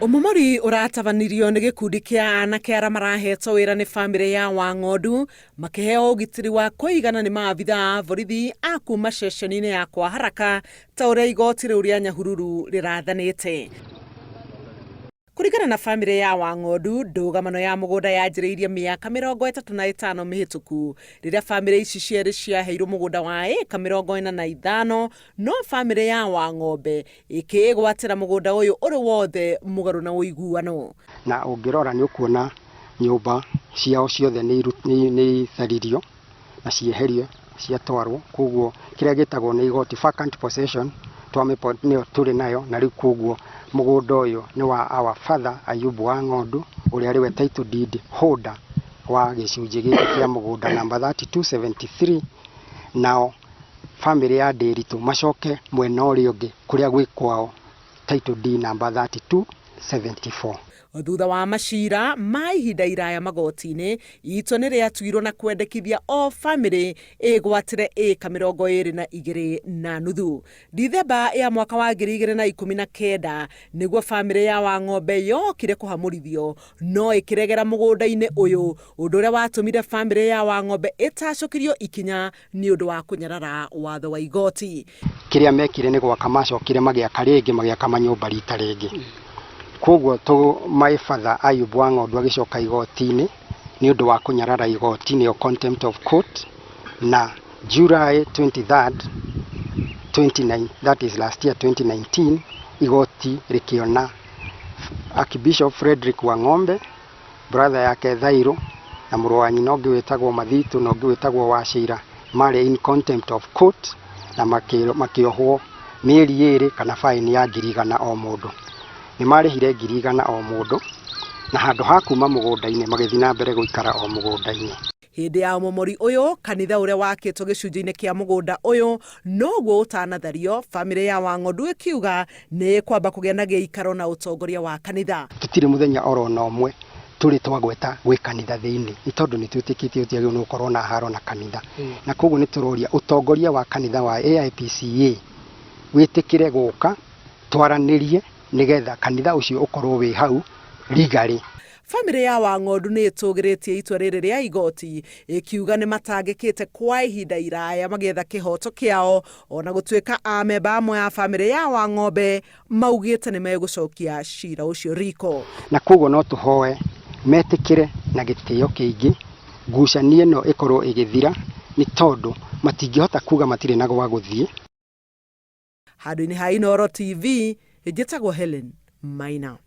Ũmomori ũratabanirio nĩ gĩkundi kĩa anake arĩa marahetwo wĩra nĩ bamĩrĩ ya Wang'ondu makĩheo ũgitĩri wa kũigana nĩ maabitha a borithi a kuma ceceni-inĩ ya kwa haraka ta ũrĩa igoti rĩu rĩa Nyahururu rĩrathanĩte. Kũringana na bamĩrĩ ya Wang'ondu, ndũgamano ya mũgũnda yanjĩrĩirie mĩaka 35 mĩhĩtũku rĩrĩa bamĩrĩ ici cierĩ ciaheirwo mũgũnda wa ĩka 45 no bamĩrĩ ya Wang'ombe ĩkĩĩgwatĩra mũgũnda ũyũ ũrĩ wothe mũgarũ na ũiguano. Na ũngĩrora nĩ ũkuona nyũmba ciao ciothe nĩ itharirio na cieherio ciatwarwo, koguo kĩrĩa gĩtagwo nĩ igoti vacant possession nĩyo tũrĩ nayo. Na rĩu koguo mũgũnda ũyũ nĩ wa our father Ayubu wa Ng'ondu, ũrĩa arĩ we title deed holder wa gĩcunjĩ gĩkĩ kĩa mũgũnda number 3273. Nao bamĩrĩ ya Ndĩritũ macoke mwena ũrĩa ũngĩ kũrĩa gwĩ kwao, title deed number 3274. Thutha wa macira ma ihinda iraya magoti-inĩ, itua nĩ rĩatuirwo na kwendekithia o bamĩrĩ ĩgwatĩre ĩka 22.5. Dithemba ya mwaka wa 2019 nĩguo bamĩrĩ ya Wang'ombe yokire kũhamũrithio no ĩkĩregera mũgũnda-inĩ ũyũ, ũndũ ũrĩa watũmire bamĩrĩ ya Wang'ombe ĩtacũkĩrio ikinya nĩ ũndũ wa kũnyarara watho wa igoti. Kĩrĩa mekire nĩ gwaka macokire magĩaka rĩngĩ, magĩaka manyũmba rita rĩngĩ. Koguo my father Ayubu wa Ng'ondu agĩcoka igoti-inĩ nĩ ũndũ wa kũnyarara igoti, nĩyo contempt of court, na July 23rd 29, that is last year 2019, igoti rĩkĩona Archbishop Frederick Wang'ombe, brother yake Thairũ, na mũrũ wa nyina ũngĩ wĩtagwo Mathitũ na ũngĩ wĩtagwo Wachira marĩ in contempt of court na makĩohwo mĩeri 2 kana fine ya 100,000 o mũndũ. Nĩ marĩhire 100,000 o mũndũ, na handũ ha kuma mũgũnda-inĩ magĩthiĩ na mbere gũikara o mũgũnda-inĩ. Hĩndĩ ya ũmomori ũyũ, kanitha ũrĩa wakĩtwo gĩcunjĩ-inĩ kĩa mũgũnda ũyũ noguo ũtanathario, bamĩrĩ ya Wang'ondu ĩkiuga nĩ ĩkwamba kũgĩa na gĩikaro na ũtongoria wa kanitha. Tũtirĩ mũthenya oro na ũmwe tũrĩ twagweta gwĩ kanitha thĩinĩ, nĩ tondũ nĩ twĩtĩkĩtie ũtiagĩrĩirwo nĩ gũkorwo na haro na kanitha, na koguo nĩ tũroria ũtongoria wa kanitha wa AIPCA wĩtĩkĩre gũka twaranĩrie nĩgetha kanitha ũcio ũkorwo wĩ hau legally. Bamĩrĩ ya Wang'ondu nĩ ĩtũgĩrĩtie itua rĩrĩ rĩa igoti, ĩkiuga nĩ matangĩkĩte kwa ihinda iraya magĩetha kĩhoto kĩao, ona gũtuĩka amemba amwe a bamĩrĩ ya Wang'ombe maugĩte nĩ megũcokia cira ũcio riko. Na koguo no tũhoe metĩkĩre na gĩtĩo kĩingĩ ngucanio ĩno ĩkorwo ĩgĩthira, nĩ tondũ matingĩhota kuga matirĩ na gwa gũthiĩ. Handũ-inĩ ha Inooro TV, njĩtagwo Helen Maina.